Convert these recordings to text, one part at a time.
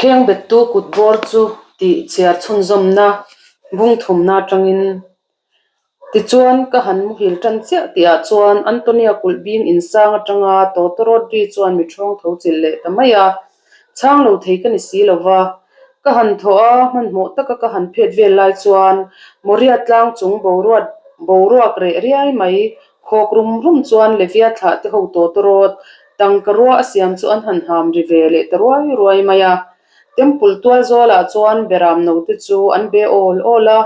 Khengbettu kut bawr chu tih chhiar chhunzawmna bung thumna atangin Tichuan, ka han muhil tan chiah tihah chuan Antonia kulh bing insang atanga tawtawrawt ri chuan mi ṭhawng tho chilh leh ta mai a. Chhang lo thei ka ni si lo va. Ka han thaw a, hmanhmawh taka ka han phet vel lai chuan Moria tlang chung boruat boruak reh riai mai khawk rum rum chuan Levia thlah te ho tawtawrawt tangka rua a siam chu an han ham ri ve leh ta ruai ruai mai a. Temple tual zawlah chuan beram note chu an be awl awl a,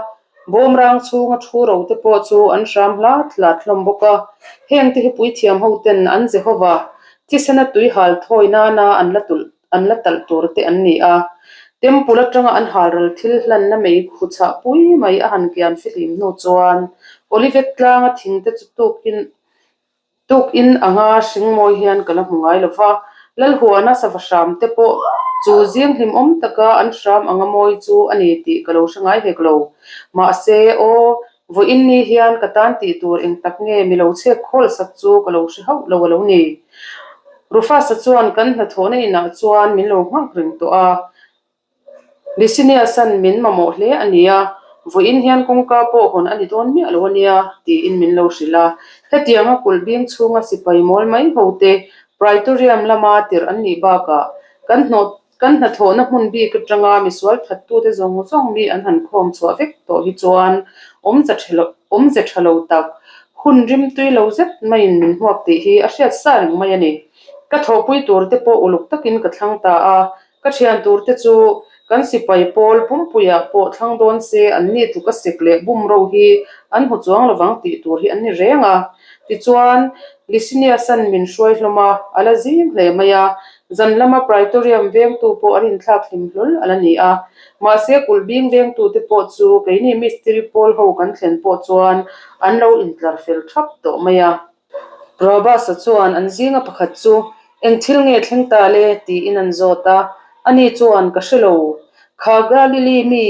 Bawmrang chhunga thu ro te pawh chu an hram hlat hlat hlawm bawk a. Heng te hi puithiam ho ten an Jehova thisena tui hal thawi nana an la tulh an la talh tur te an ni a. Temple atanga an halral thil hlanna mei khu chhah pui mai a han kian fihlim hnu chuan Olivet tlanga thing te chu tukin Tukin anga hring mawi hian ka la hmu ngai lo va, Lalhuana sava hram te pawh chu zing hlimawm taka an hram anga mawi chu a ni tih ka lo hre ngai hek lo. Mahse, aw, vawiin ni hian ka tan tih tur eng tak nge mi lo chhek khawl sak chu ka lo hre hauh lo a lo ni. Rufus-a chuan kan hnathawhna inah chuan min lo nghak reng tawh a. Licinius-a'n min mamawh hle a nia, vawiin hian kawngka pawh hawn a ni dawn miah lo a nia, tiin min lo hrilh a. Hetianga kulh bing chhunga sipai mawl mai ho te Praetorium lama tirh an nih bakah kan hnawh kan hnathawhna hmun bik atanga misual thattute zawng zawng mi an han khawm chhuah vek tawh hi chuan awmze tha lo awmze tha lo tak hun rimtui lo zet maiin min hmuak tih hi a hriat sa reng mai a ni. Ka thawhpui tur te pawh uluk takin ka thlang ta a, Ka thian tur te chu kan sipai pawl pumpuiah pawh thlang dawn se an ni tluk a sek leh bum ro hi an hmu chuang lovang tih tur hi an ni reng a. Tichuan, Licinius-a'n min hruai hlawm a, a la zing hle mai a. Zan lama Praetorium vengtu pawh an inthlak hlim hlawl a la ni a. Mahse, kulh bing vengtute pawh chu keini mistiri pawl ho kan thlen pawh chuan an lo intlar fel thap tawh mai a. Brabas-a chuan an zinga pakhat chu, Eng thil nge thleng ta le? tiin an zawt a. Ani chuan, Ka hre lo. Kha Galili mi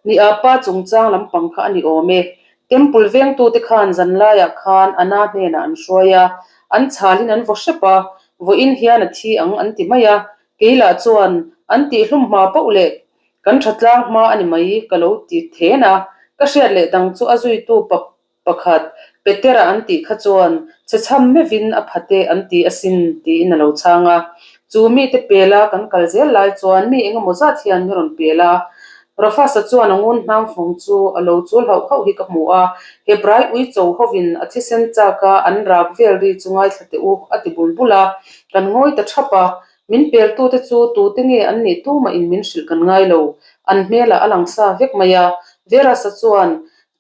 ni a pa chungchang lampang kha a ni awm e. Temple vengtute khan zanlaiah khan Anna hnenah an hruai a, an chhalin an vaw hrep a, vawiin hian a thi ang an ti mai a. Kei lah chuan, An tihhlum hma poh leh kan thatlang hma a ni mai ka lo ti then a. Ka hriat leh dang chu a zuitu Pakhat, Petera an tih kha chuan che chham meuhin a phate an ti asin tiin a lo chhang a. Chu mite pela kan kal zel lai chuan mi engemaw zat hian mi rawn pel a. Rafasa chuan a ngun hnam fawng chu a lo chul hauh hauh hi ka hmu a, Hebrai uicho hovin a thisen chak a an rak vel ri chu ngaithla teh u a ti bul bul a. Kan ngawi ta thap a, min peltute chu tute nge an nih tumah in min hrilh kan ngai lo, an hmelah a lang sa vek mai a. Verasa chuan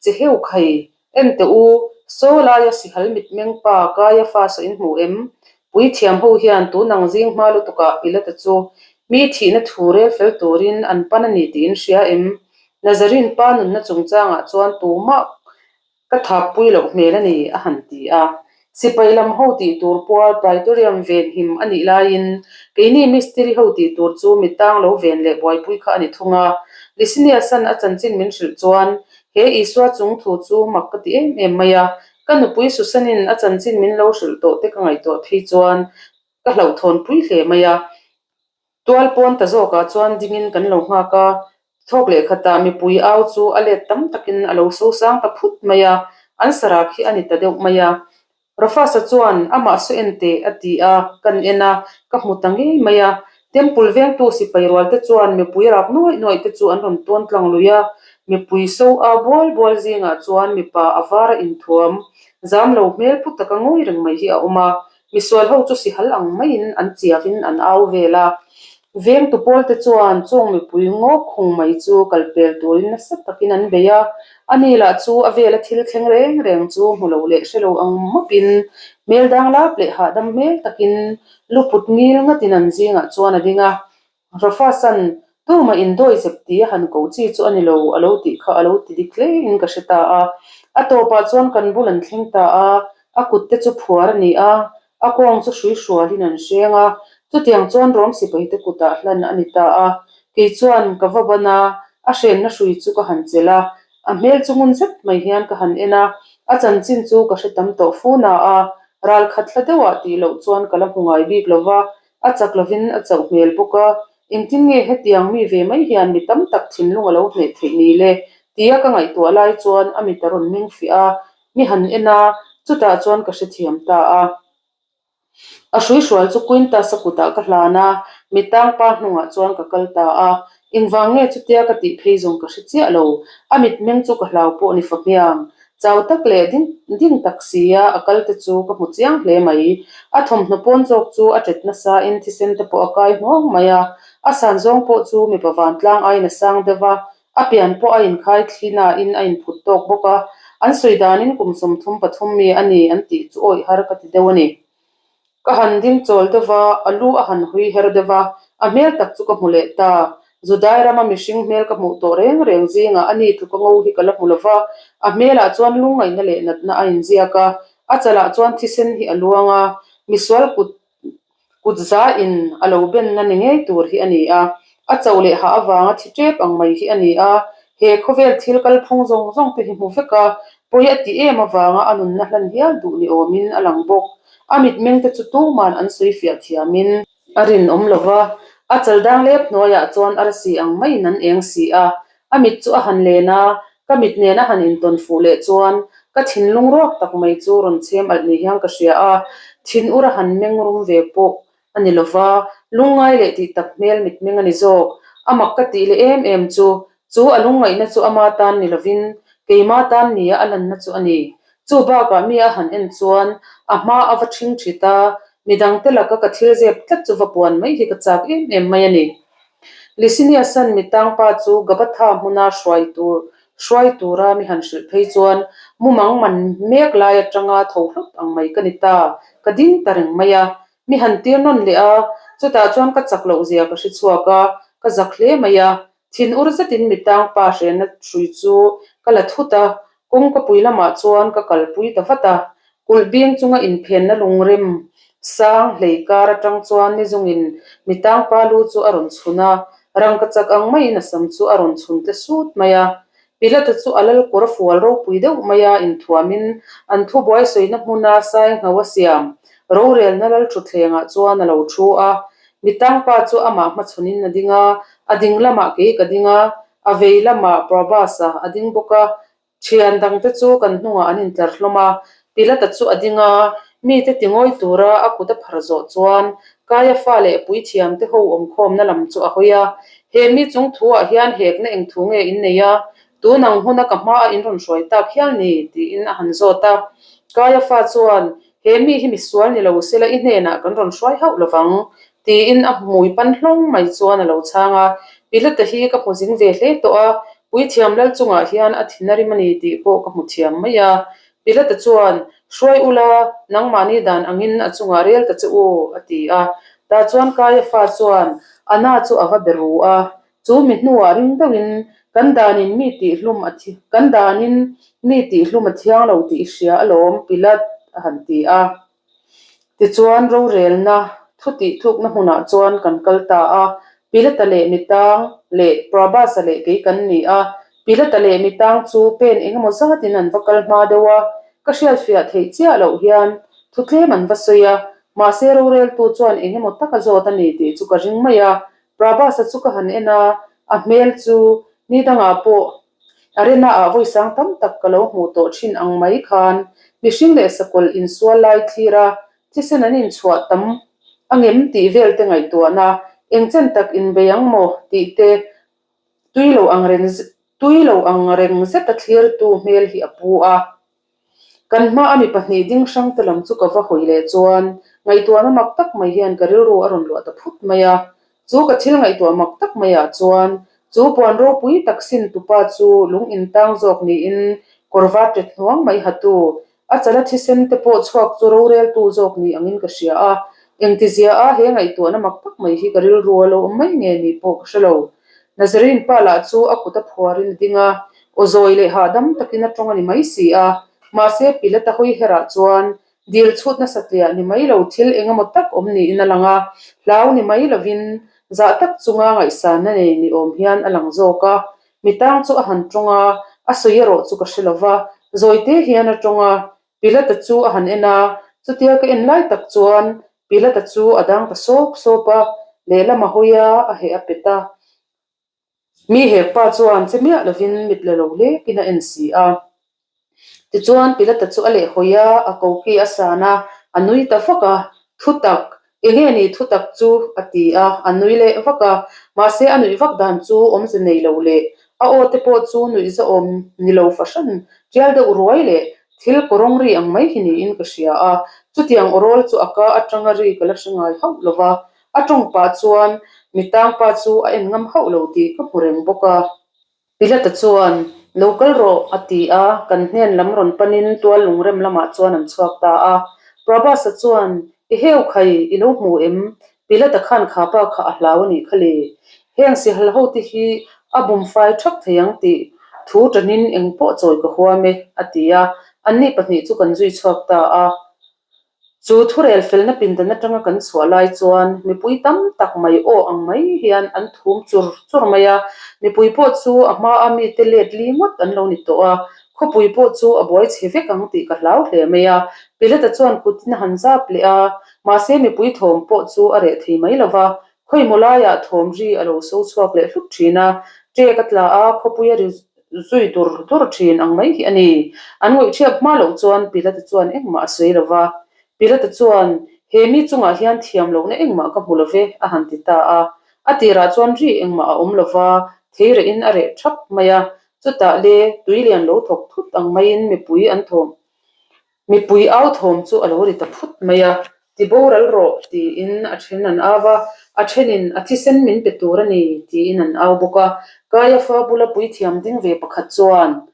Che heu khai, en teh u, saw laia sihal mitmeng pa kaia fa saw in hmu em? Puithiam ho hian tun ang zing hma lutukah Pilata chu mi thihna thu rel fel turin an pan a ni tih in hria em? Nazarene pa nunna chungchangah chuan tumah ka thakpui loh hmel a ni, a han ti a. Sipai lam ho tih tur pual Praetorium ven him a nih laiin keini mistiri ho tih tur chu mi tang lo ven leh buaipui kha a ni thung a. Licinius-a'n a chanchin min hrilh chuan he Isua chung thu chu mak ka ti em em mai a, ka nupui Susan-in a chanchin min lo hrilh tawh te ka ngaihtuah phei chuan ka hlauhthawnpui hle mai a. Tual pawn ta zawkah chuan dingin kan lo nghak a, thawk leh khatah mipui au chu a let tam takin a lo sosang ta phut mai a, an sarak hi a ni ta deuh mai a. Rafasa chuan amah saw en teh a ti a, kan en a, ka hmu ta ngei mai a. Temple vengtu sipai rual te chuan mipui rak nuaih nuaih te chu an rawn tawn tlang lui a, mipui so au bual bual zingah chuan mipa a var a inthuam zam lo hmel pu taka ngawi reng mai hi a awm a, Misual ho chu sihal ang maiin an chiavin an au vel a. Vengtu pawlte chuan chung mipui ngawk khung mai chu kal pel turin nasa takin an bei a. Ani lah chu a vela thil thleng reng reng chu hmu lo leh hre lo ang mawpin hmel danglap leh hahdam hmel takin lu put ngil ngatin an zingah chuan a ding a. Rafasan, Tumah indawi zep ti a han ko chi chu a ni lo, a lo tih kha a lo ti dik hle in ka hre ta a. A tawpah chuan kan bul an thleng ta a, a kut te chu phuar a ni a, a kawng chu hrui hrualin an hreng a, chutiang chuan rawm sipai te kutah hlan a ni ta a. Kei chuan ka va ban a, a hrenna hrui chu ka han chelh a, a hmel chu ngun zet mai hian ka han en a, a chanchin chu ka hre tam tawh fu na a, ral khat hla deuhah tih loh chuan ka la hmu ngai bik lo va, A chak lovin a chauh hmel bawk a, Engtin nge hetiang mi ve mai hian mi tam tak thinlung a lo hneh theih ni le? tia ka ngaihtuah lai chuan a mit a rawn meng fiah a, mi han en a, chutah chuan ka hrethiam ta a. A hruihrual chu Quintus-a kutah ka hlan a, mitangpa hnungah chuan ka kal ta a. Engvang nge chutia ka tih phei zawng ka hre chiah lo, a mitmeng chu ka hlau pawh ni fahmiang. Chau tak leh ding ding tak sia a kal te chu ka hmu chiang hle mai. A thawmhnaw pawn zawk chu a ṭet nasa in thisen te pawh a kai hnuang mai a, a san zawng pawh chu mipa vantlang aiin a sang deuh a, A pian pawh a inkhai thli nain a inphut tawk bawk a, an sawi danin kum 33 mi a ni an tih chu awih har ka ti deuh a ni. Ka han ding chawl deuh a, a lu a han hui her deuh a, a hmel tak chu ka hmu leh ta. Judai rama mihring hmel ka hmuh tawh reng reng zingah a ni tluka ngo hi ka la hmu lo va, a hmelah chuan lungngaihna leh natna a inziak a, a chalah chuan thisen hi a luang a, misual kut Kut za in a lo benna ni ngei tur hi a ni a, a cho leh hah avanga thi tep ang mai hi a ni a, he khawvel thil kalphung zawng zawng te hi hmu vek a, pawi a ti em avanga a nunna hlan hial duh ni awmin a lang bawk. A mitmeng te chu tuman an sawi fiah thiamin a rinawm lo va, a chal dang lep hnuaiah chuan arsi ang maiin an eng si a, A mit chu a han len a, ka mit nen a han intawn fuh leh chuan ka thinlung ruak tak mai chu rawn chhem alh ni hian ka hria a, thin ur a han meng rum ve pawh a ni lova, lungngai leh tih tak hmel mitmeng a ni zawk. A mak ka tih leh em em chu, chu a lungngaihna chu ama tan ni lovin keima tan nia a lanna chu a ni. Chu bakah mi a han en chuan a hma a va ṭhing ṭhit a, midangte laka ka thil zep tlat chu va puan mai hi ka chak em em mai a ni. Licinius-a'n mitangpa chu Gabatha hmuna hruai tur hruai tura mi han hrilh phei chuan mumang man mek lai atanga tho hlawt ang mai ka ni ta, ka ding ta reng mai a. Mi han tir nawn leh a, chutah chuan ka chak loh zia ka hre chhuak a, ka zak hle mai a. Thin ur zetin mitangpa hrehna hrui chu ka la thut a, kawngkapui lamah chuan ka kalpui ta vat a. Kulh bing chunga inphenna lungrem sang hlei kar atang chuan nizungin mitangpa lu chu a rawn chhun a, rangkachak ang maiin a sam chu a rawn chhun tle sut mai a. Pilata chu a lal kawr fual ropui deuh maia inthuamin an thubuai sawina hmuna sai ngho a siam rorelna lal thutthlengah chuan a lo thu a. Mitangpa chu amah hmachhawnin a ding a, a ding lamah kei ka ding a, a vei lamah Prabhas-a a ding bawk a, Thian dangte chu kan hnungah an intlar hlawm a, Pilata chu a ding a, mite tingawi tura a kut a phar zawh chuan Kaiafa leh puithiamte ho awmkhawmna lam chu a hawi a, He mi chung thuah hian hekna eng thu nge in nei a, tun ang huna ka hmaah in rawn hruai tak hial ni? tiin a han zawt a. Kaiafa chuan, He mi hi misual ni lo sela i hnenah kan rawn hruai hauh lovang, tiin a hmui pan hlawng mai chuan a lo chhang a. Pilata hi ka hmu zing ve hle tawh a, puithiam lal chungah hian a thin a rim a ni tih pawh ka hmu thiam mai a. Pilata chuan, Hruai ula, nangmahni dan angin a chungah rel ta che u, a ti a. Tah chuan Kaiafa chuan Anna chu a va be ru a, Chu mi hnuah ring deuhin kan danin mi tihhlum a thi kan danin mi tihhlum a thiang lo tih i hria alawm Pilat a han ti a. Tichuan rorelna thu tih thukna hmunah chuan kan kal ta a, Pilata leh mitang leh Prabhas-a leh kei kan ni a, Pilata leh mitang chu pen engemaw zatin an va kal hma deuh a, ka hriatfiah theih chiah loh hian thu tlem an va sawi a, mahse roreltu chuan engemaw taka zawt a ni tih chu ka ring mai a, Prabhas-a chu ka han en a, a hmel chu ni dangah pawh arena ah vawi sang tam tak ka lo hmuh tawh thin ang mai khan mihring leh sakawlh insual lai thlir a, thisen an inchhuah tam a ngem tih vel te ngaihtuahna eng chen tak inbei ang maw tih te tui lo ang reng tui lo ang reng zeta thlirtu hmel hi a pu a. Kan hma a mi pahnih ding hrang te lam chu ka va hawi leh chuan ngaihtuahna mak tak mai hian ka rilru a rawn luah ta phut mai a. Chu ka thil ngaihtuah mak tak maiah chuan chu puan ropui tak sin tupa chu lung intang zawk niin kawr var ṭet hnuang mai hatu, a chala thisen te pawh chhuak chu roreltu zawk ni angin ka hria a. Engtizia a he ngaihtuahna mak tak mai hi ka rilru a lo awm mai nge ni pawh ka hre lo. Nazarene pa lah chu a kut a phuarin a ding a, aw zawi leh hahdam takin a tawng a ni mai si a. Mahse, Pilata hawi herah chuan dil chhut nasa tliah ni mai lo thil eng emaw tak awm niin a lang a, hlau ni mai lovin zah tak chunga ngaihsanna nei ni awm hian a lang zawk a. Mitang chu a han tawng a, a sawi erawh chu ka hre lo va, zawite hian a tawng a, Pilata chu a han en a, chutia ka en lai tak chuan Pilata chu a dang ta sawp sawp a. Lehlam a hawi a, a heh a pet a. Mi hekpa chuan che miah lovin mit la lo lekin a en si a. Tichuan Pilata chu a lehhawi a, a koki a san a, a nui ta vak a, Thutak, enge ni thutak chu? a ti a, a nui leh vak a. Mahse a nuih vak dan chu awmze nei lo leh a aw te pawh chu nuih zahawm ni lo fahran tial deuh ruai leh thil kawrawng ri ang mai hi niin ka hria a. Chutiang aw rawl chu a ka atanga ri ka la hre ngai hauh lo va, A tawng pah chuan mitang pa chu a en ngam hauh lo tih ka hmu reng bawk a. Pilata chuan, Lo kal rawh, a ti a, kan hnen lam rawn panin tual lungrem lamah chuan an chhuak ta a. Prabhasa chuan, I heu khai, i lo hmu em? Pilata khan kha pa kha a hlau a nih kha le. Heng sihal ho te hi a bum fai thak thei ang tih thu tanin eng pawh chawi ka huam e, a ti a. Anni pahnih chu kan zui chhuak ta a. Chu thurel felna pindan atanga kan chhuah lai chuan mipui tam tak mai aw ang mai hian an thum chur chur mai a, mipui pawh chu a hmaa mite let li ngawt an lo ni tawh a, khawpui pawh chu a buai chhe vek ang tih ka hlau hle mai a. Pilata chuan kutin a han zap leh a, mahse mipui thawm pawh chu a reh thei mai lo va, khawimaw laiah thawm ri a lo so chhuak leh hlut thin a, ṭek a tla a, khawpui a ri zui dur dur thin ang mai hi a ni. An ngawihṭhiap hma loh chuan Pilata chuan engmah a sawi lo va. Pilata chuan, He mi chungah hian thiam lohna engmah ka hmu lo ve, a han ti ta a. A tirah chuan ri engmah a awm lo va, thei rehin a reh thap mai a. Chutah le, tui lian lo thawk thut ang maiin mipui an thawm Mipui au thawm chu a lo ri ta phut mai a, Ti boral rawh, tiin a then an au a, a thenin a thisen min pe tur a ni, tiin an au bawk a. Kaiafa bula puithiam ding ve pakhat chuan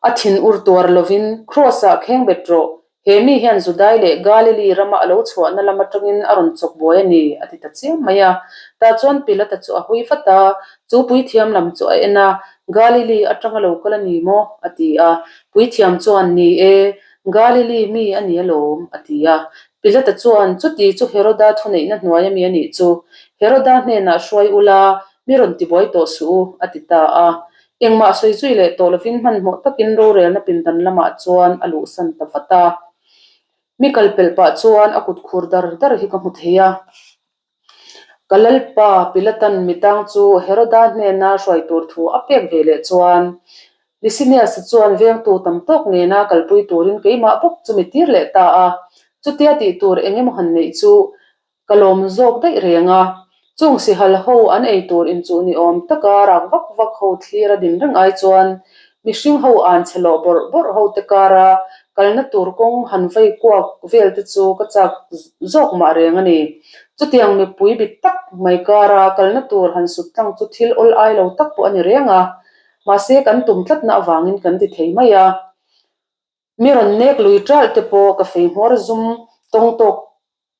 a thin ur tuar lovin, Kraws-ah kheng bet rawh, he mi hian Judai leh Galili rama a lo chhuahna lam atangin a rawn chawk buai a ni, a ti ta chiam mai a. Tah chuan Pilata chu a hawi vat a, chu puithiam lam chu a en a, Galili atanga lo kal a ni maw? a ti a. Puithiam chuan, Ni e, Galili mi a ni alawm, a ti a. Pilata chuan, Chuti chu Heroda thuneihna hnuai ami a nih chu. Heroda hnenah hruai ula, mi rawn tibuai tawh suh u, a ti ta a. Engmah sawi zui leh tawh lovin hmanhmawh takin rorelna pindan lamah chuan a luhsan ta vat a. Mi kalpelh pah chuan a kut khur dar dar hi ka hmu thei a. Ka Lalpa Pilatan mitang chu Heroda hnena hruai tur thu a pek ve leh chuan Licinius-a chuan vengtu tam tawk nena kalpui turin keimah bawk chu mi tir leh ta a. Chutia tih tur eng emaw han neih chu ka lawm zawk daih reng a. Chung sihal ho an ei tur inchuh ni awm taka rak vak vak ho thlir a din reng ai chuan mihring ho an che lawh bawrh bawrh ho te kara kalna tur kawng han vei kuak vel te chu ka chak zawk mah reng a ni. Chutiang mipui bit tak mai kara kalna tur han sut tlang chu thil awl ai lo tak pawh a ni reng a, mahse kan tum tlatna avangin kan ti thei mai a. Mi rawn nek lui ṭalh te pawh ka fei hmawr zum tawng tawk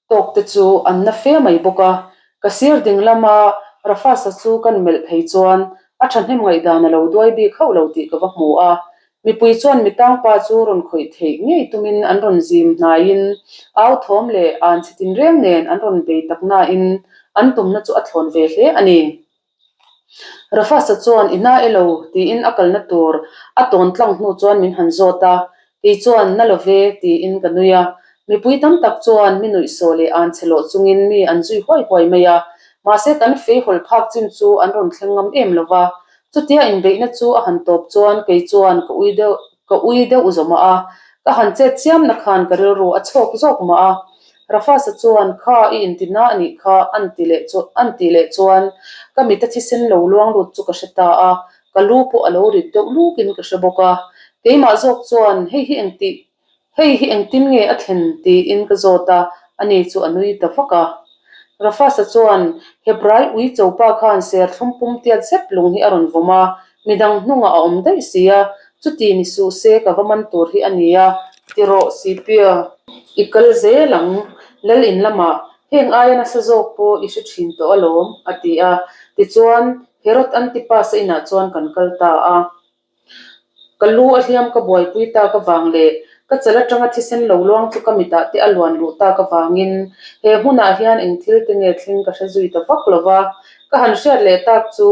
tawk te chu an na fe mai bawk a, ka sir ding lama Rafasa chu kan melh phei chuan a thahnem ngaihdan a lo duai bik hauh lo tih ka va hmu a, mipui chuan mitangpa chu rawn khawih theih ngei tumin an rawn zim hnaiin au thawm leh an chhe tinreng nen an rawn bei tak nain an tumna chu a thlawn ve hle a ni. Rafasa chuan i hna elo tiin a kalna tur a tawn tlang hnu chuan min han zawt a, kei chuan na lo ve tiin ka nui a. Mipui tam tak chuan mi nuihsawh leh an che lawh chungin mi an zui huai huai mai a, mahse kan feihawl phak chin chu an rawn thleng ngam em lo va. Chutia inbeihna chu a han tawp chuan kei chuan ka ui deuh Ka ui deuh zawmah a, ka han chet chiamna khan ka rilru a chhawk zawk mah a. Rafasa chuan, Kha, i intina a nih kha, an ti leh chu an tih leh chuan ka mita thisen lo luang lut chu ka hre ta a, ka lu pawh a lo rit deuh lukin ka hre bawk a. Keimah zawk chuan, Hei hi engtih, hei hi engtin nge a thlen? tiin ka zawt a, ani chu a nui ta vak a. Rafasa chuan, Hebrai ui chopa khan serthlum pum tiat zet lung hi a rawn vawm a, midang hnungah a awm daih si a, chuti ni suh se ka va man tur hi a nia, ti rawh Sipia. I kal zel ang, Lal in lamah heng aia nasa zawk pawh i hre thin tawh alawm, a ti a. Tichuan, Herod Antipas-a inah chuan kan kal ta a. Ka lu a hliam ka buaipui tak avang leh ka chal atanga thisen lo luang chu ka mitah te a luan luh tak avangin he hmunah hian eng thil te nge thleng ka hre zui ta vak lo va. Ka han hriat leh tak chu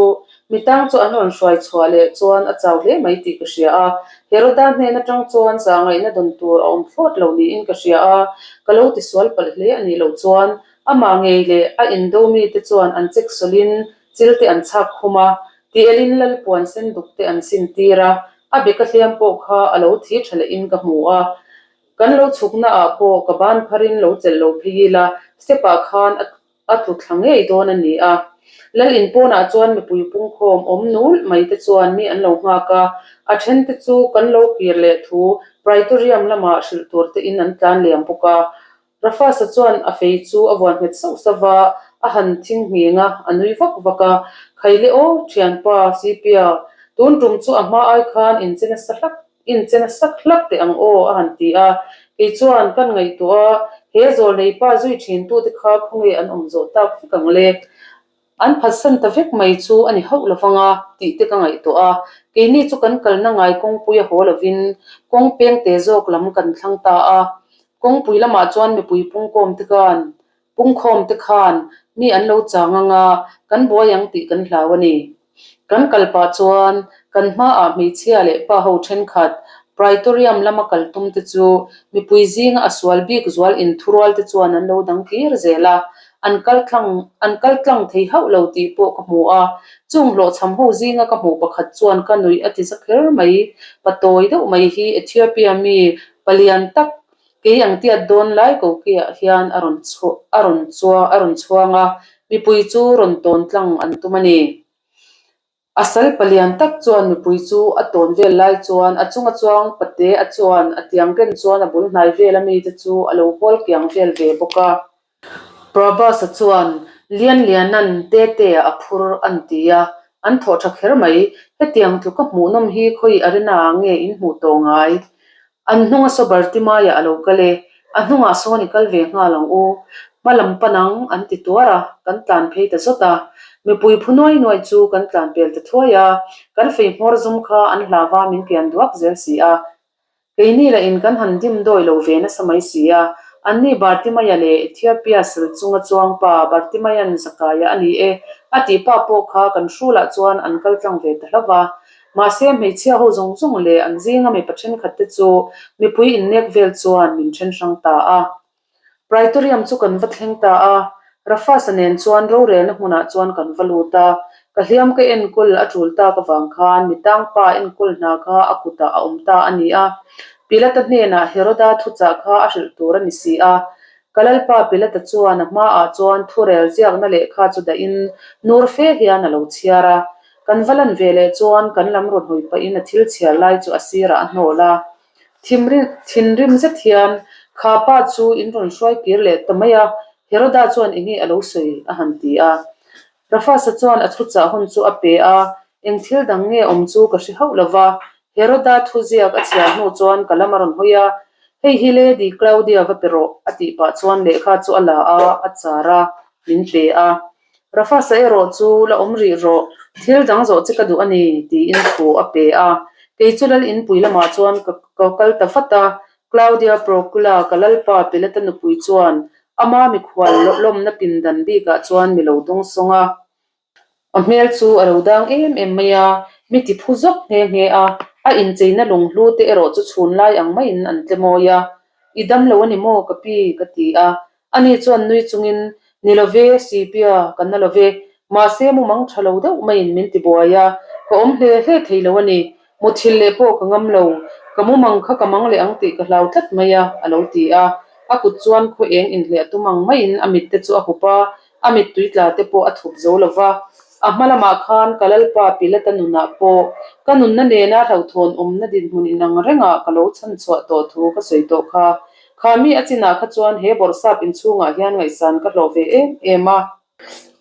mitang chu an rawn hruai chhuah leh chuan a chau hle mai tih ka hria a. Heroda hnen atang chuan zahngaihna dawn tur a awm thlawt lo niin ka hria a, ka lo tisual palh hle a nih loh chuan. Amah ngei leh a indo mite chuan an chek sawlin chil te an chhak khum a, tielin lal puan sen duk te an sin tir a, a beka hliam pawh kha a lo thi tha lehin ka hmu a. Kan lo chhukna ah pawh ka ban pharin lo chelh lo phei ila step ah khan a a tlu thla ngei dawn a ni a. Lal in pawnah chuan mipui pungkhawm awm nulh mai te chuan mi an lo nghak a, a then te chu kan lo kir leh thu Praetorium lamah hrilh tur te in an tlan liam bawk a. Rafasa chuan a fei chu a vuan nghet sauh sauh va, a han thing nghing a, a nui vak vak a. Khaile aw, thianpa, Sipia, tun tum chu a hma ai khan in che nasa hlak Inchen a sak hlak teh ang aw a han ti a, kei chuan kan ngaihtuah a, he zawlnei pa zui thin tute kha khawnge an awm zawh tak vek ang le? An phatsan ta vek mai chu a ni hauh lo vang a tih te ka ngaihtuah a, keini chu kan kalna ngai kawngpui a haw lovin kawng peng te zawk lam kan thlang ta a, kawngpui lamah chuan mipui pungkawm te khan pungkhawm te khan mi an lo chang ang a, kan buai ang tih kan hlau a ni. Kan kal pah chuan kan hmaah hmeichhia leh pa ho thenkhat Praetorium lama kal tum te chu mipui zinga a sual bik zual inthurual te chuan an lo dang kir zel a, an kal tlang an kal tlang thei hauh lo tih pawh ka hmu a. Chung hlawhchham ho zinga ka hmuh pakhat chuan ka nuih a ti za kher mai. Pa tawi deuh mai hi Ethiopia mi palian tak Kei ang tiat dawn lai ko kiah hian a rawn a rawn chua a rawn chhuang a, mipui chu rawn tawn tlang an tum a ni. A sal palian tak chuan mipui chu a tawn vel lai chuan a chunga chuang pate a chuan a tiang ken chuan a bul hnai vel a mite chu a lo hawl kiang vel ve bawk a. Prabhas-a chuan Lian Lianan Tete-a a phur an ti a, an thawh tha kher mai. Hetiang tluka hmuhnawm hi khawi arena-ah nge in hmuh tawh ngai? An hnunga saw Bartimaia a lo kal e, a hnungah sawn i kal ve nghal ang u. Hma lam pan ang an ti tuar a, kan tlan phei ta zawt a. Mipui phu nuai nuai chu kan tlan pel ta thuai a, kan fei hmawr zum kha an hlava min kian duak zel si a. Keini lah in kan han dim dawi lo ve nasa mai si a, anni Bartimaia leh Ethiopia sal chunga chuang pa Bartimaian Zakaia a ni e a tih pa pawh kha kan hrulah chuan an kal tlang ve ta hlauh va. Mahse hmeichhia ho zawng zawng leh an zinga mipa thenkhat te chu mipui innek vel chuan min then hrang ta a. Praetorium chu kan va thleng ta a, Rafasa nen chuan rorelna hmunah chuan kan va lut a, ka hliam ka enkawl a tul tak avang khan mi tangpa enkawl hna kha a kutah a awm ta a ni a. Pilata hnenah Heroda thuchah kha a hrilh tur a ni si a. Ka lalpa Pilata chuan a hmaah chuan thurel ziakna lehkha chu dahin nur fe hian a lo chhiar a. Kan va lan ve leh chuan kan lam rawn hawi pahin a thil chhiar lai chu a sirah a hnawl a. Thinrim zet hian kha pa chu in rawn hruai kir leh ta mai a, Heroda chuan enge a lo sawi a han ti a. Rafasa chuan a thuchah hun chu a pe a, eng thil dang nge awm chu ka hre hauh lo va, Heroda thu ziak a chhiar hnu chuan ka lam a rawn hawi a, Hei hi Lady Claudia va pe rawh a tih pah chuan lehkha chu a la a, a char a, min pe a. Rafasa erawh chu la awm rih rawh, thil dang zawh che ka duh a ni, tiin thu a pe a. Kei chu lal inpui lamah chuan ka ka kal ta vat a, Claudia Procula ka lalpa Pilata nupui chuan ama mikhual lawmna pindan bikah chuan mi lo dawngsawng a. A hmel chu a lo dang em em mai a, mi ti phu zawk nghe nghe a, a incheina lunghlu te erawh chu chhun lai ang maiin an tle mawi a. I dam lo a ni maw ka pi? ka ti a. Ani chuan nui chungin, Ni lo ve, Sipia, ka na lo ve. Mahse mumang tha lo deuh maiin min ti buai a, ka awm hle hle thei lo a ni. Muthilh leh pawh ka ngam lo. Ka mumang kha ka mang leh ang tih ka hlau tlat mai a, a lo ti a. A kut chuan khaw eng inhliah tum ang maiin a mit te chu a hup a, a mittui tla te pawh a thup zo lo va. A hma lamah khan ka Lalpa Pilata nunah pawh ka nunna nena hlauhthawn awmna dinhmun inang rengah ka lo chhanchhuah tawh thu ka sawi tawh kha. Kha mi a chinah kha chuan he bawrhsap inchhungah hian ngaihsan ka hlawh ve em em a.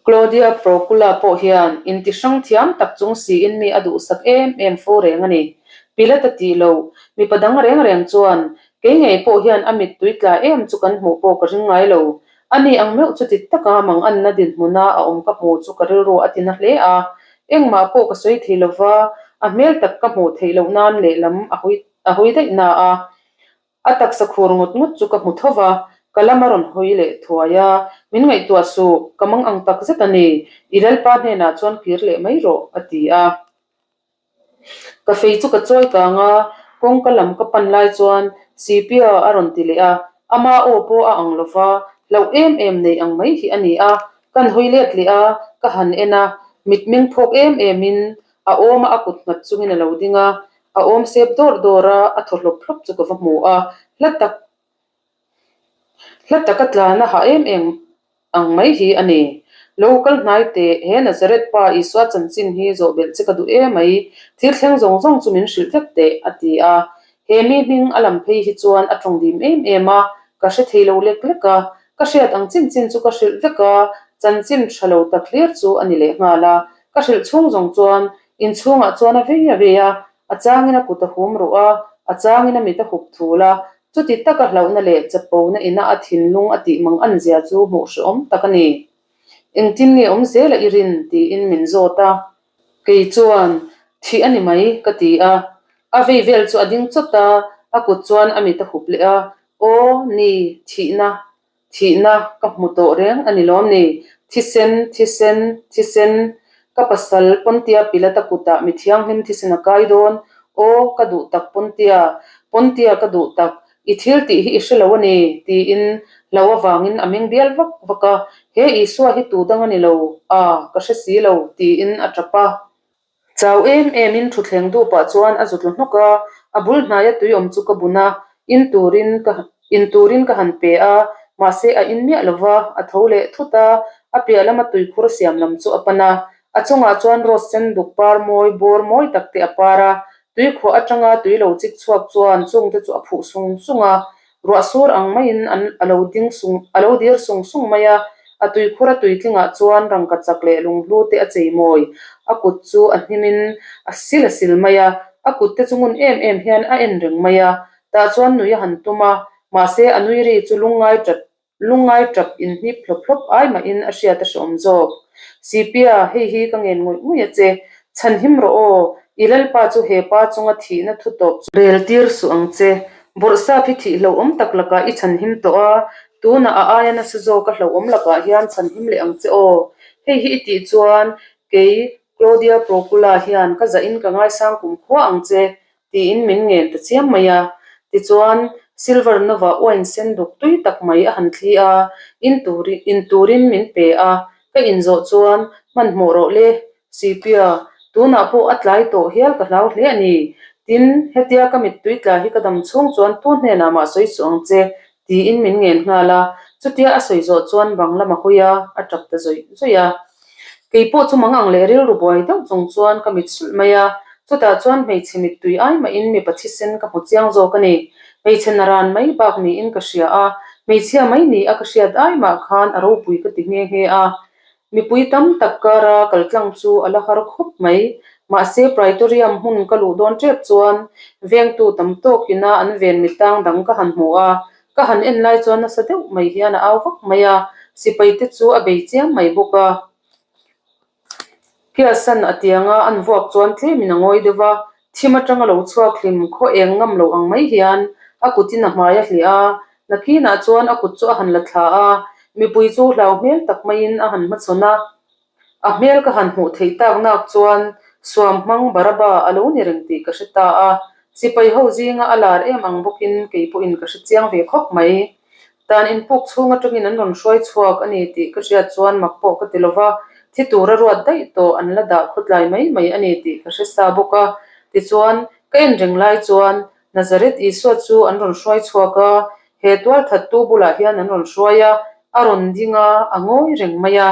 Claudia Procula pawh hian inti hrang thiam tak chung siin mi a duhsak em em fo reng a ni. Pilata tih lo, mipa dang reng reng chuan kei ngei pawh hian a mittui tla em chu kan hmuh pawh ka ring ngai lo. Ani ang meuh chu ti taka manganna dinhmuna a awm ka hmuh chu ka rilru a ti na hle a. Engmah pawh ka sawi thei lova, a hmel tak ka hmuh theih loh nan lehlam a hawi a hawi daih na a. A taksa khur ngut ngut chu ka hmu tho va, ka lam a rawn hawi leh thuai a, Min ngaihtuah suh, ka mang ang tak zet a ni, i lalpa hnenah chuan kir leh mai rawh, a ti a. Ka fei chu ka chawi kang a, kawngka lam ka pan lai chuan Sipia a rawn ti leh a, ama aw pawh a ang lo va. Hlauh em em nei ang mai hi a ni a, kan hawi let leh a, ka han en a, mitmeng phawk em em in a awm a a kut nghat chungin a lo ding a, a awm sep dawr dawr a, a thaw hlawp hlawp chu ka va hmu a, hla tak hla taka tlan a hah em em ang mai hi a ni. Lo kal hnai teh, he Nazareth pa Isua chanchin hi zawh belh che ka duh em mai, thil thleng zawng zawng chu min hrilh vek teh, a ti a. He mi hming a lam phei hi chuan a tawng dim em em a, ka hre thei lo lek lek a, ka hriat ang chin chin chu ka hrilh vek a, chanchin tha lo tak hlir chu a ni leh nghal a. Ka hrilh chhung zawng chuan inchhungah chuan a vei a vei a, a changin a kut a hum ruh a, a changin a mit a hup thul a, chuti taka hlauhna leh chapona ina a thinlung a tih mang an zia chu hmuh hrehawm tak a ni. Engtin nge awm zela i rin? tiin min zawt a. Kei chuan, Thih a ni mai, ka ti a. A vei vel chu a ding chawt a, a kut chuan a mit a hup leh a, Aw, ni, thihna, thihna ka hmu tawh reng a ni lawm ni? Thisen, thisen, thisen, ka pasal Pontia Pilata kutah mi thianghlim thisen a kai dawn, aw, ka duh tak Pontia, Pontia ka duh tak, I thil tih hi i hre lo a ni, tiin hlo avangin a meng bial vak vak a. He Isua hi tu dang a ni lo, a, ka hre si lo, tiin a tap a. Chau em emin thutthleng dupah chuan a zutlu hnawk a, a bul hnaia tui awm chu ka bun a, in turin ka in turin ka han pe a, mahse a in miah lo va, a tho leh thut a, a piah lama tuikhur siam lam chu a pan a, a chungah chuan rose sen duk par mawi bawr mawi tak te a par a, Tuikhuah atanga tui lo chik chhuak chuan chungte chu a phuh sung sung a, ruah sur ang maiin an a lo ding sung a lo dir sung sung mai a. A tuikhur a tuitlingah chuan rangka chak leh lunghlu te a chei mawi. A kut chu a hnimin a sil a sil mai a, a kut te chu ngun em em hian a en reng mai a. Tah chuan nui a han tum a, mahse a nui ri chu lungngai tat Lungngai tap inhnip hlawp hlawp ai mahin a hriat a hreawm zawk. Sipia, hei hi ka ngen ngawih ngawih a che. Chhanhim rawh aw, i Lalpa chu he pa chunga thihna thu tawp chu. Rel tir suh ang che. Bawrhsap hi thih hlauhawm tak lakah i chhanhim tawh a, tunah a aia nasa zawk a hlauhawm lakah hian chhanhim leh ang che aw. Hei hi i tih chuan kei Claudia Procula hian ka zahin ka ngaisang kumkhua ang che. Tiin min ngen ta chiam mai a. Tichuan, Silver Nova uain sen duk tui tak mai a han thli a, in tur in turin min pe a. Ka inzawh chuan, Hmanhmawh rawh le, Sipia, tunah pawh a tlai tawh hial ka hlau hle a ni. Tin, hetia ka mittui tla hi ka dam chhung chuan tu hnenah mah sawi suh ang che, tiin min ngen nghal a. Chutia a sawi zawh chuan bang lam a hawi a, a tap ta zawih zawih a. Kei pawh chu mang ang leh rilru buai deuh chung chuan ka mit sulh mai a, chutah chuan hmeichhe mittui ai mahin mipa thisen ka hmu chiang zawk a ni. Hmeichhe naran mai bak niin ka hria a, hmeichhia mai ni a ka hriat ai mah khan a ropui ka ti nghe nghe a. Mipui tam tak kara kal tlang chu a la har khawp mai. Mahse Praetorium hmun ka luh dawn tep chuan vengtu tam tawkina an ven mitang dang ka han hmu a, Ka han en lai chuan nasa deuh mai hian a au vak mai a, sipai te chu a bei chiam mai bawk a. Kiasan a tianga an vuak chuan tlemin a ngawi deuh a, thim atanga lo chhuak hlim khaw eng ngam lo ang mai hian a kutin a hmai a hliah a, nakinah chuan a kut chu a han la thla a, mipui chu hlau hmel tak maiin a han hmachhawn a. A hmel ka han hmuh theih tak nak chuan suam hmang Baraba a lo ni reng tih ka hre ta a, sipai ho zinga a lar em ang bawkin kei pawhin ka hre chiang ve khawp mai. Dan inpuk chhung atangin an rawn hruai chhuak a ni tih ka hriat chuan mak pawh ka ti lova, thi tura ruat daih tawh an la dah khawtlai mai mai a ni tih ka hre sa bawk a. Tichuan, ka en reng lai chuan Nazareth Isua chu an rawn hruai chhuak a, he tualthattu bulah hian an rawn hruai a, a rawn ding a, a ngawi reng mai a.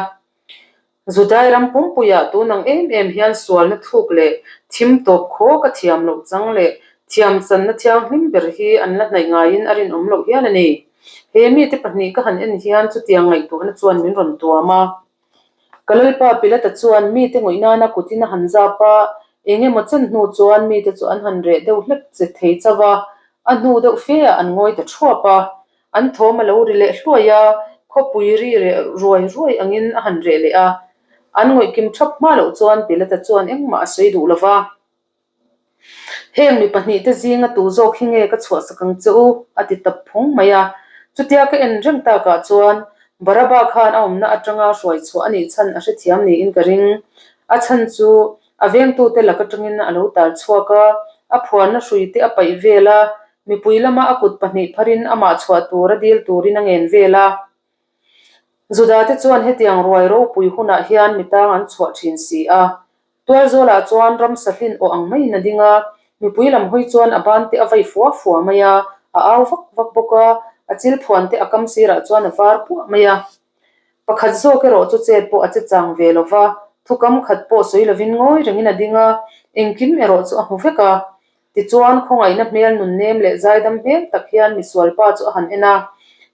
Judai ram pumpuiah tun ang em em hian sualna thuk leh thim tawp khaw ka thiam loh chang leh thiam channa thianghlim ber hi an la hnaih ngaiin a rinawm loh hial a ni. He mite pahnih ka han en hian chutiang ngaihtuahna chuan min rawn tuam a. Ka Lalpa Pilata chuan mite ngawih nana kutin a han zap a, eng emaw chen hnu chuan mite chu an han reh deuh hlek che thei chauh a, a hnu deuh fe ah an ngawi ta thuap a. An thawm a lo ri leh hluai a, khawpui ri reh ruai ruai angin a han reh leh a. An ngawih kim thap hma loh chuan Pilata chuan engmah a sawi duh lo va. Heng mi pahnihte zinga tu zawk hi nge ka chhuahsak ang che u? a ti tap phawng mai a. Chutia ka en reng takah chuan Baraba khan a awmna atanga hruai chhuah a nih chhan a hrethiam niin ka ring. A chhan chu a vengtute lak atangin a lo tal chhuak a, a phuarna hruite a paih vel a, mipui lama a kut pahnih pharin amah chhuah tura dil turin a ngen vel a. Judate chuan hetiang ruai ropui hunah hian mi tang an chhuah thin si a. Tualzawlah chuan ramsa hlin aw ang maiin a ding a, mipui lam hawi chuan a ban te a vai fua fua mai a, a au vak vak bawk a, a chil phuan te a kam sirah chuan a var puah mai a. Pakhat zawk erawh chu chet pawh a che chang ve lo va, thukam khat pawh sawi lovin ngawi rengin a ding a, engkim erawh chu a hmu vek a. Tichuan, khawngaihna hmel nun nem leh zaidam hmel tak hian misualpa chu a han en a,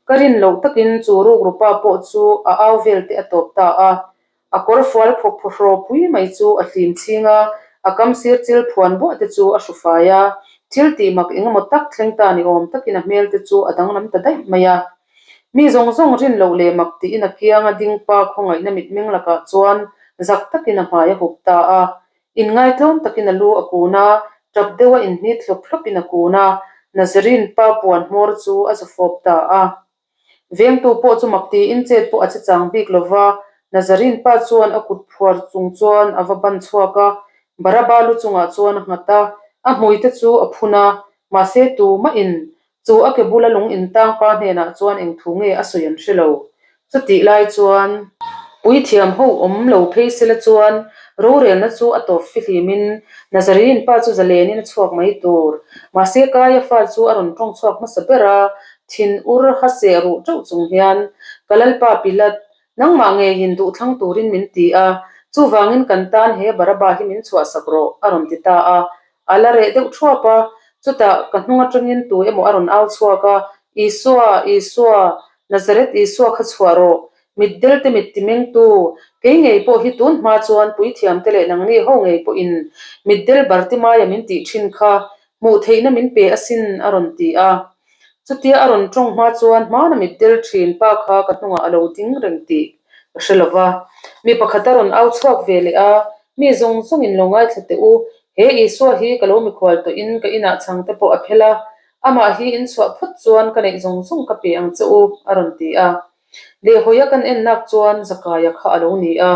ka rin loh takin chu rukrupa pawh chu a au vel te a tawp ta a. A kawr fual phawk phawhraw pui mai chu a hlim chhing a, a kam sir chil phuan buah te chu a hru fai a, thil tih mak eng emaw tak thleng ta ni awm takin a hmel te chu a danglam ta daih mai a. Mi zawng zawng rin loh leh mak tiin a kianga ding pa khawngaihna mitmeng lakah chuan zak takin a hmai a hup ta a, inngaihtlawm takin a lu a kun a, tap deuha inhnit hlawp hlawpin a kun a, Nazarene pa puan hmawr chu a zu fawp ta a. Vengtu pawh chu mak tiin chet pawh a che chang bik lo va, Nazarene pa chuan a kut phuar chung chuan a va ban chhuak a, Baraba lu chungah chuan a nghat a, a hmuite chu a phun a, mahse tumahin chu a ke bula lung intang pa hnenah chuan eng thu nge a sawi an hre lo. Chutih lai chuan puithiam ho awm lo phei sela chuan rorelna chu a tawp fihlimin Nazarene pa chu zalenin a chhuak mai tur. Mahse Kaiafa chu a rawn tawng chhuak hmasa ber a, thin ur ha seh ruh teuh chung hian, Ka Lalpa Pilat, nangmah ngeiin duhthlang turin min ti a, chuvangin kan tan he Baraba hi min chhuahsak rawh, a rawn ti ta a. A la reh deuh thuap a, chutah ka hnung atangin tu emaw a rawn au chhuak a, Isua, Isua, Nazareth Isua kha chhuah rawh, mitdel te mit ti mengtu, kei ngei pawh hi tun hma chuan puithiam te leh nangni ho ngei pawhin mitdel Bartimaia min tih thin kha hmuh theihna min pe asin a rawn ti a. Chutia a rawn tawng hma chuan hmana mitdel thin pa kha ka hnungah a lo ding reng tih ka hre lo va. Mi pakhat a rawn au chhuak ve leh a, Mi zawng zawngin lo ngaithla teh u, he Isua hi ka lo mikhual tawhin ka inah chhang te pawh a phel a, amah hi in chhuah phawt chuan ka neih zawng zawng ka pe ang che u, a rawn ti a. Lehhawia kan ennak chuan Zakaia kha a lo ni a,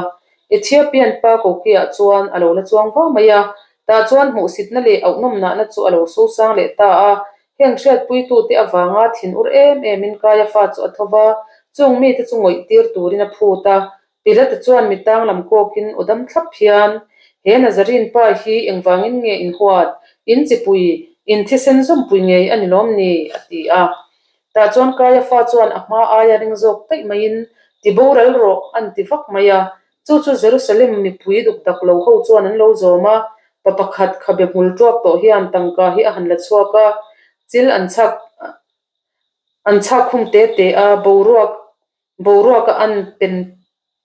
Ethiopian pa Kokiah chuan a lo la chuang vau mai a, tah chuan hmuhsitna leh auhnawmnahna chu a lo sosang leh ta a, Heng hriatpuitute avanga thinur em emin Kaiafa chu a tho va, chung mite chu ngawih tir turin a phut a. Pilate chuan mi tang lam kawkin aw dam thlap hian, He Nazarene pa hi engvangin nge in huat? In chipui, in thisen zawmpui ngei a ni lawm ni? a ti a. Tah chuan Kaiafa chuan a hma aia ring zawk daih maiin, Ti boral rawh, an ti vak mai a. Chu chu Jerusalem mipui duk dak lo ho chuan an lo zawm a, pa pakhat khabe hmul tuak tawh hian tangka hi a han la chhuak a, chil an chhak an chhak khum te te a, boruak boruaka an pen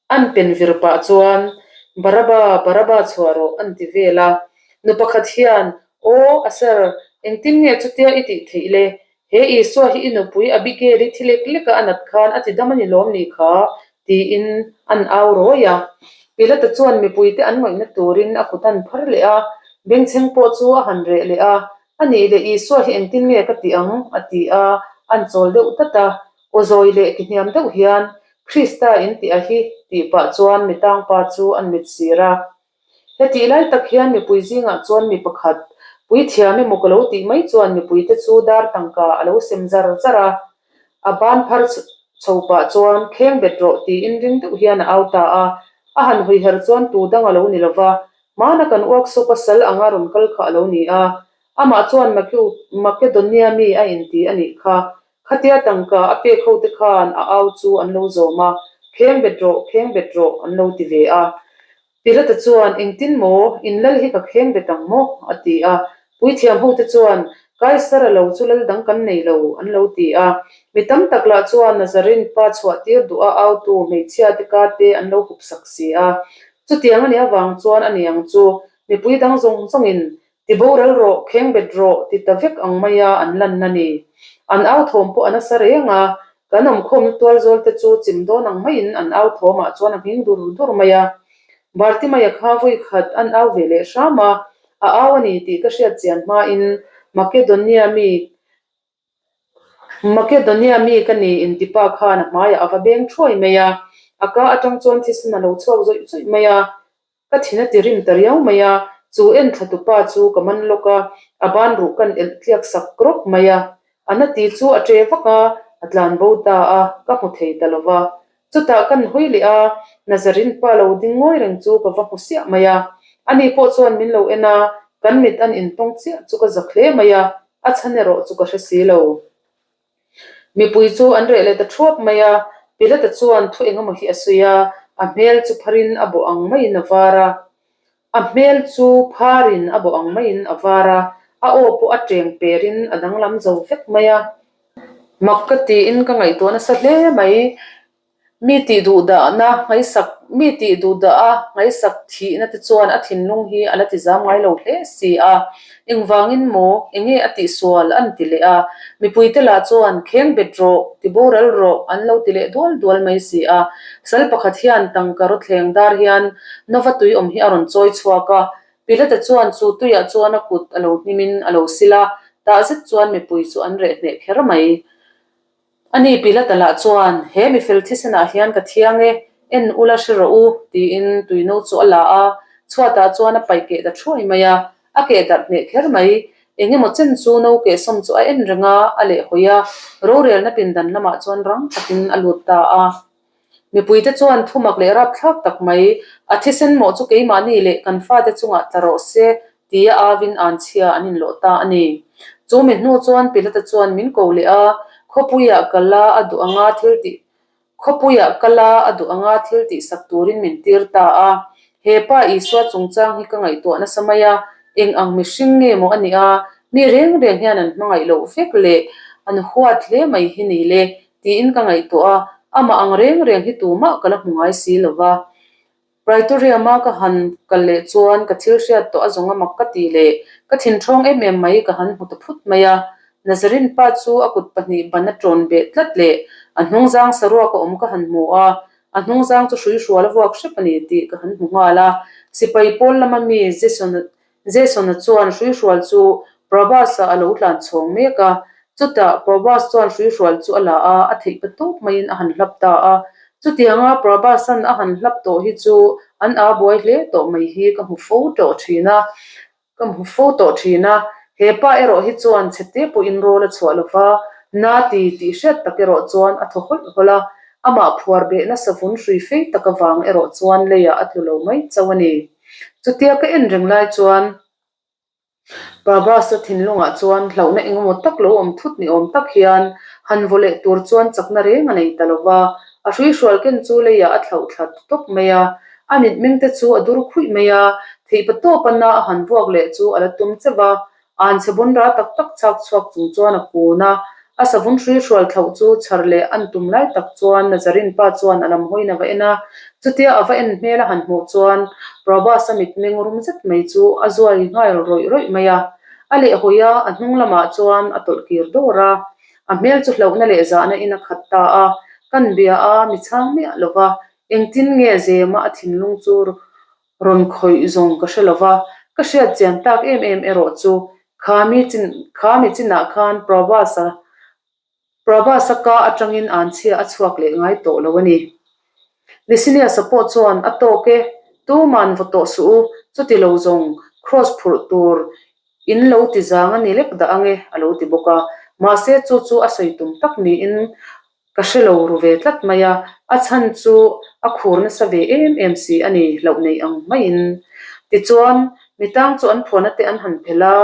an pen vir pah chuan Baraba, Baraba chhuah rawh an ti vel a. Nu pakhat hian, Aw, a sir, engtin nge chutia i tih theih le? He Isua hi i nupui Abigail-i thi lek leka a nat khan a ti dam a ni lawm ni kha? tiin an au rawi a. Pilata chuan mipuite an ngaihna turin a kut an phar leh a, bengchheng pawh chu a han reh leh a, A nih leh Isua hi engtin nge ka ti ang? a ti a, an chawl deuh tlat a. Aw zawi leh ki hniam deuh hian, Krista in tih a hi, tih pah chuan mitangpa chu an mit sir a. Hetih lai tak hian mipui zingah chuan mi pakhat, puithiam emaw ka lo tih mai chuan mipuite chu dar tangka a lo sem zar zar a. A ban phar chho pah chuan kheng bet rawh tiin ring deuh hian a au ta a. A han hawiher chuan tu dang a lo ni lo va, hmana kan workshop a sal anga rawn kal kha a lo ni a. Amah chuan Makedonia mi a inti a nih kha. Khatia tangka a pek ho te khan a au chu an lo zawm a, Kheng bet rawh, kheng bet rawh an lo ti ve a. Pilata chuan, Engtin maw? In lal hi ka kheng bet ang maw? a ti a. Puithiam ho te chuan, Kaisara lo chu lal dang kan nei lo, an lo ti a. Mi tam tak lah chuan Nazarene pa chhuah tir duh a autu hmeichhia te ka te an lo hup sak si a. Chutiang a nih avang chuan a ni ang chu, mipui dang zawng zawngin Ti boral rawh, kheng bet rawh ti ta vek ang maia an lanna ni. An au thawm pawh a nasa reng a, kan awmkhawmna tual zawl te chu chim dawn ang maiin an au thawmah chuan a nghing dur dur mai a. Bartimaia kha vawi khat an au ve leh hram a, a au a ni tih ka hriat chian hmain Makedonia mi Makedonia mi ka ni intipa khan a hmaiah a va beng thuai mai a, a ka atang chuan thisen a lo chhuak zawih zawih mai a. Ka thin a ti rim ta riau mai a, chu en thla tupa chu ka man lawk a, a ban ruh kan elh tliak sak rawp mai a. A na ti chu a ṭe vak a, a tlan bo ta a, ka hmu thei ta lo va. Chutah kan hawi leh a, Nazarin pa lo ding ngawi reng chu ka va hmu siah mai a. Ani pawh chuan min lo en a, kan mit an intawng chiah chu ka zak hle mai a, a chhan erawh chu ka hre si lo. Mipui chu an reh leh ta thuap mai a, Pilata chuan thu engemaw hi a sawi a, a hmel chu pharin a bawh ang maiin a var a. A hmel chu pharin a bawh ang maiin a var a, a aw pawh a teng perin a danglam zo vek mai a. Mak ka tiin ka ngaihtuah nasa hle mai. Mi tih duh dahna ngaihsak mi tih duh dah a ngaihsak thihna te chuan a thinlung hi a la ti zam ngai lo hle si a. Engvangin maw enge a tihsual an ti leh a. Mipuite lah chuan kheng bet rawh, ti boral rawh an lo ti leh dual dual mai si a. Sal pakhat hian tangka rawthleng dar hian Nova tui awm hi a rawn chawi chhuak a. Pilata chuan chu tuiah chuan a kut a lo hnimin a lo sil a, tah zet chuan mipui chu an reh hneh kher mai. Ani Pilata lah chuan, He mifel thisenah hian ka thiang e, en ula hre rawh u, tiin tuino chu a la a, chhuatah chuan a paih keh ta thuai mai a, a keh darh hneh kher mai. Eng emaw chen chu no kehsawm chu a en reng a, a lehhawi a, rorelna pindan lamah chuan rang takin a lut ta a. Mipuite chuan thumak leh rapthlak tak mai, a thisen mawh chu keimahni leh kan fate chungah tla rawh se tia avin anchhia an inlawh ta a ni. Chu mi hnu chuan Pilata chuan min ko leh a, khawpuiah kal a a duh anga thil tih khawpuiah kal a a duh anga thil tihsak turin min tir ta a. He pa Isua chungchang hi ka ngaihtuah nasa mai a, eng ang mihring nge maw a nih a, mi reng reng hian an hmangaih loh vek leh an huat hle mai hi ni le Tiin ka ngaihtuah a, amah ang reng reng hi tumah ka la hmu ngai si lo va. Praetorium-a ka han kal leh chuan ka thil hriat tawh a zawng a mak ka tih leh ka thinthawng em em mai ka han hmu ta phut mai a. Nazarene pa chu a kut pahnih ban a tawn beh tlat leh a hnungzang saruak a awm ka han hmu a, a hnungzang chu hruihrual a vuak hrep a ni tih ka han hmu nghal a. Sipai pawl lama mi Jason Jason-a chuan hruihrual chu Prabhas-a a lo tlan chhawng mek a. Chutah Prabhas chuan hruihrual chu a la a, a theih pa tawp maiin a han hlap ta a. Chutianga Prabhas-a'n a han hlap tawh hi chu an aa buai hle tawh mai hi ka hmu fo tawh thin a, ka hmu fo tawh thin a. He pa erawh hi chuan chhete pawhin rawl a chhuah lo va, na ti tih hriat tak erawh chuan a thaw hawlh hawlh a. Amah phuar behna savun hrui fei tak avang erawh chuan leiah a tlu lo mai chauh a ni. Chutia ka en reng lai chuan Prabhas-a thinlungah chuan hlauhna engemaw tak lo awm thut ni awm tak hian han vaw leh tur chuan chakna reng a nei ta lo va, a hruihrual ken chu leiah a thlauh thla tawp mai a, a mitmeng te chu a dur khuih mai a, theihpa tawpa na a han vuak leh chu a la tum cheuh va, An chhe bun ra tak tak chhak chhuak chung chuan a kun a, a savun hrui hrual thlauh chu chhar leh an tum lai tak chuan Nazarin pa chuan a lam hawiin a va en a, chutia a va en hmel a han hmuh chuan Prabhas-a mitmeng rum zet mai chu a zuai nghal rawih rawih mai a. A lehhawi a, a hnung lamah chuan a tawlh kir dawr a, a hmel chu hlauhna leh zahna in a khat ta a, kan bia a, mi chhang miah lo va, engtin nge zema a thinlung chu Rawn khawih zawng ka hre lo va, ka hriat chian tak em em erawh chu kha mi chin kha mi chinah khan Prabhas-a Prabhas-a ka atangin anchhia a chhuak leh ngai tawh lo a ni. Licinius-a pawh chuan a tawk e, tuman vaw tawh suh u, chuti lo zawng kraws phurh tur in lo ti zang a ni lek dah ange a lo ti bawk a, mahse chu chu a sawi tum tak niin Ka hre lo ru ve tlat mai a, a chhan chu a khur nasa ve em em si a ni, hlauh nei ang maiin. Tichuan, mitang chu an phuahna te an han phelh a,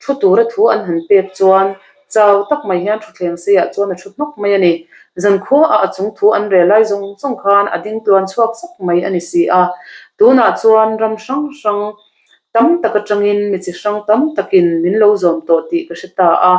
thu tura thu an han pek chuan chau tak mai hian thutthleng seiah chuan a thu hnawk mai a ni. Zankhuaah a chung thu an rel lai zawng zawng khan a ding tluan chhuak zak mai a ni si a. Tunah chuan ram hrang hrang Tam tak atangin mi chi hrang tam takin min lo zawm tawh tih ka hre ta a.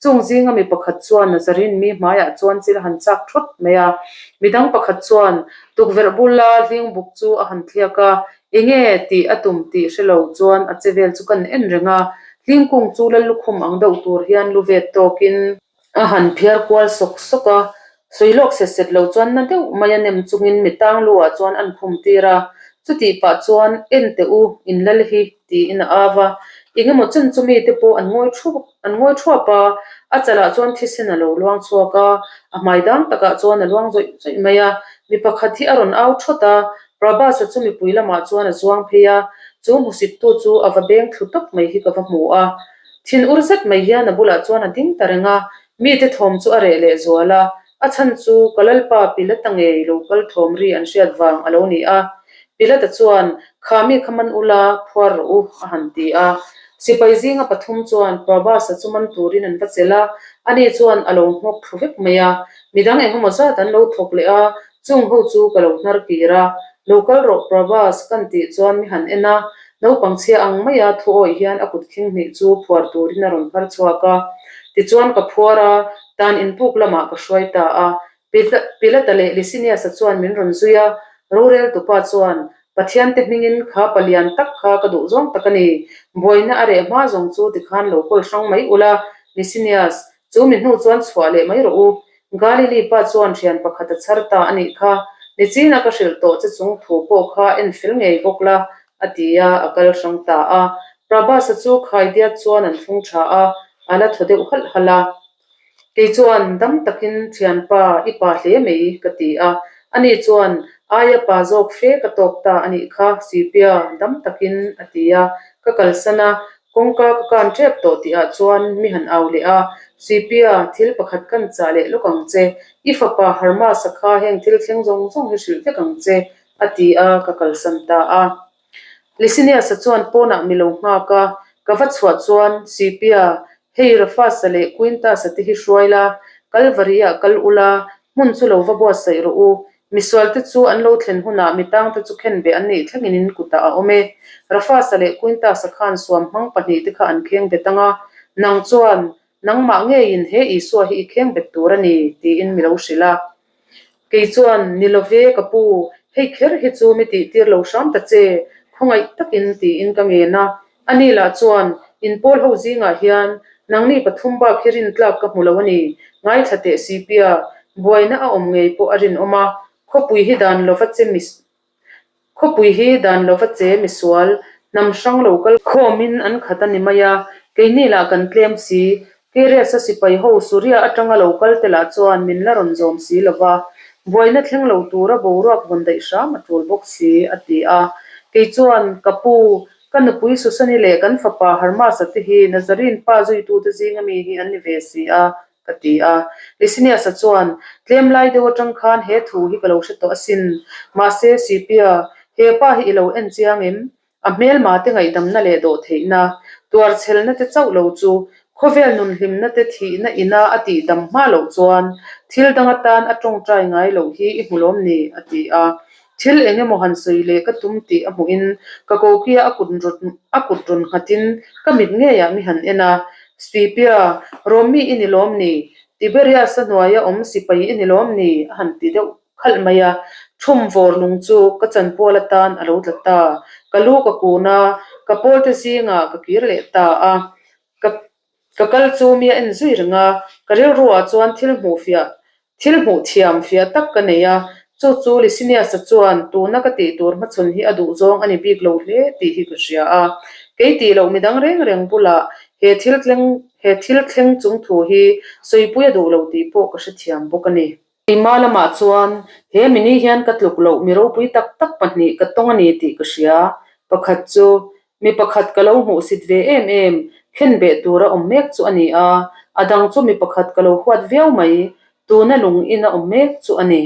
Chung zinga mi pakhat chuan Nazarin mi hmaiah chuan chil a han chak thawt mai a. Midang pakhat chuan tukverh bula hling buk chu a han thliak a, enge tih a tum tih hre lo chuan a che vel chu kan en reng a. Hling kung chu lal lukhum ang deuh tur hian lu vet tawkin A han phiar kual sawk sawk a, sawi lawk set set lo chuan na deuh mai a nem chungin mi tang lu ah chuan an khum tir a, chutih pah chuan en teh u in lal hi tiin a av a, engemaw chen chu mite pawh an ngawi thup an ngawi thuap a, a chalah chuan thisen a lo luang chhuak a, a hmai dang takah chuan a luang zawih zawih mai a, mi pakhat hi a rawn au thawt a, Prabhas-a chu mipui lamah chuan a zuang phei a, chu hmusittu chu a va beng thlu tawp mai hi ka va hmu a. Thin ur zet mai hian a bulah chuan a ding ta reng a, mite thawm chu a reh leh zual a. A chhan chu ka lalpa Pilata ngei lo kal thawm ri an hriat vang a lo ni a. Pilata chuan, Kha mi kha man ula, phuar rawh u, a han ti a. Sipai zinga pathum chuan Prabhas-a chu man turin an va chelh a, ani chuan a lo nghawk thlu vek mai a. Midang engemaw zat an lo thawk leh a, chung ho chu ka lo hnar kir a. Lo kal rawh Prabhas, kan tih chuan mi han en a, naupang chhia ang maia thu awih hian a kut khing hnih chu phuar turin a rawn phar chhuak a. Tichuan ka phuar a, tan inpuk lamah ka hruai ta a. Pilata leh Licinius-a chuan min rawn zui a, roreltupa chuan, Pathiante hmingin kha palian tak kha ka duh zawng tak a ni, buaina a reh hma zawng chu tikhan lo kawl hrang mai ula, Licinius, chu mi hnu chuan chhuah leh mai rawh u. Galili pa chuan thian pakhat a chhar ta a nih kha, nichina ka hrilh tawh che chung thu pawh kha en fel ngei bawk la, a ti a, a kal hrang ta a. Prabhas-a chu khaidiat chuan an thlung tha a, a la thaw deuh halh halh a. Kei chuan dam takin thianpa i pa hle mai ka ti a, ani chuan aia pa zawk fe ka tawk ta a nih kha Sipia dam takin a ti a, ka kalsan a, kawngka ka kan tep tawh tihah chuan mi han au leh a, Sipia thil pakhat kan chah leh lawk ang che, i fapa Hermas-a kha heng thil thleng zawng zawng hi hrilh vek ang che a ti a, ka kalsan ta a. Licinius-a chuan pawnah mi lo nghak a, ka va chhuah chuan Sipia, hei Rufus-a leh Quintus-a te hi hruai la, Kalvari-ah kal ula, hmun chu lo va buatsaih rawh u. Misualte chu an lo thlen hunah mi tangte chu khenbeh an nih thlengin in kutah a awm e. Rufus-a leh Quintus-a khan suam hmang pahnihte kha an khengbet ang a, nang chuan Nangmah ngeiin he Isua hi i kheng bet tur a ni, tiin mi lo hrilh a. Kei chuan, Ni lo ve, ka pu, hei kher hi chu mi tihtir lo hram ta che, khawngaih takin, tiin ka ngen a. Ani lah chuan, In pawl ho zingah hian nangni pathum bak hi rintlak ka hmu lo a ni, ngaithla teh Sipia, buaina a awm ngei pawh a rinawm a, khawpui hi dan lova che mi Khawpui hi dan lova che misual, hnam hrang lo kal khawmin an khat a ni mai a, keini lah kan tlem si. Kirias-a sipai ho Suria atanga lo kal te lah chuan min la rawn zawm si lo va, buaina thleng lo tura boruak vawn daih hram a tul bawk si, a ti a. Kei chuan, Ka pu, ka nupui Susani leh kan fapa Hermas-a te hi Nazarene pa zuitute zinga mi hi an ni ve si a, ka ti a. Licinius-a chuan, Tlem lai deuh atang khan he thu hi ka lo hre tawh asin. Mahse, Scipio, he pa hi i lo en chiang em? A hmelma te ngaihdamna leh dawh theihna, tuarchhelna te chauh lo chu, khawvel nun hlimna te thihna ina a tihdam hma loh chuan thil dang atan a tawngtai ngai loh hi i hmu lawm ni? a ti a. Thil eng emaw han sawi leh ka tum tih a hmuhin ka kokia a kut rawn a kut rawn nghatin ka mit ngeiah mi han en a, Scipio, Rawmi i ni lawm ni? Tiberius-a hnuaia awm sipai i ni lawm ni? a han ti deuh khalh mai a, thum vawr lung chu ka chanpual atan a lo tla ta, ka lu ka kun a, ka pawlte zingah ka kir leh ta a, ka Ka kal chu mi a en zui reng a, ka rilruah chuan thil hmuh fiah, thil hmuh thiam fiah tak ka nei a, chu chu Licinius-a chuan tuna ka tih tur hmachhawn hi a duh zawng a ni bik lo hle tih hi ka hria a. Kei tih loh midang reng reng bulah he thil thleng he thil thleng chung thu hi sawipui a duh lo tih pawh ka hrethiam bawk a ni. Keimah lamah chuan he mini hian ka tluk loh mi ropui tak tak pahnih ka tawng a ni tih ka hria. Pakhat chu mi pakhat ka lo hmuhsit ve em em, khenbeh tura awm mek chu a ni a, a dang chu mi pakhat ka lo huat viau mai, tuna lung in a awm mek chu a ni.